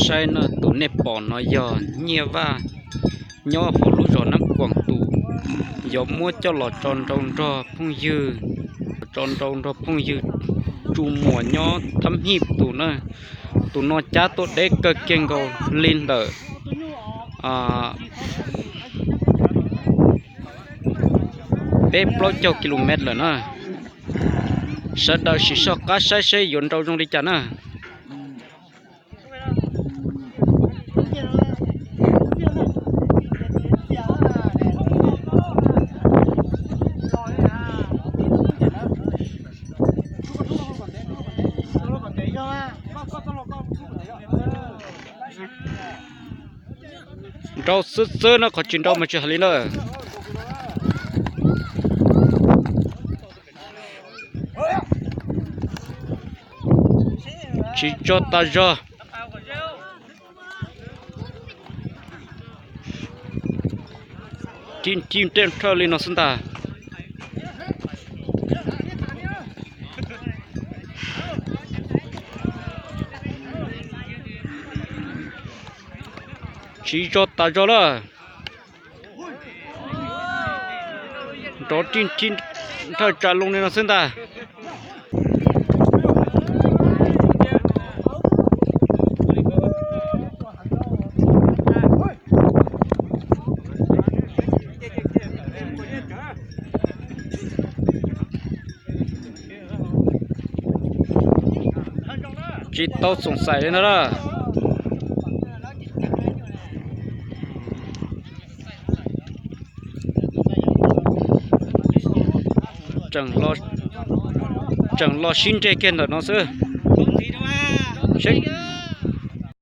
Saib no, tus nej pom no yog Nyiaj Vaj nyob hauv lub zos Nab Kuam tus, yuav muab coj los tso nrau nrog phooj ywg, tso nrau nrog phooj ywg tsu muas nyob thab hib tus na. Tus no cab tuaj deb kawg kiag nkaus li ntawm peb plaub caug ki lu mev lawm na. Sawv daws sim soj qab saib seb yuav nrau zoo li cas na. Nrau xwb xwb no, qhov tsis nrau mas tsis hais li na. Tsis tso tas zog. Ci ci nrhawj li no xwb ntag. Tsis tso tas zog lawm. Nrov ci ci nrhawj tsam loo li no xwb ntag. Tsis tau xoom xaim li no lawm. Tseem los sib nres kiag ntawm no xwb. Seb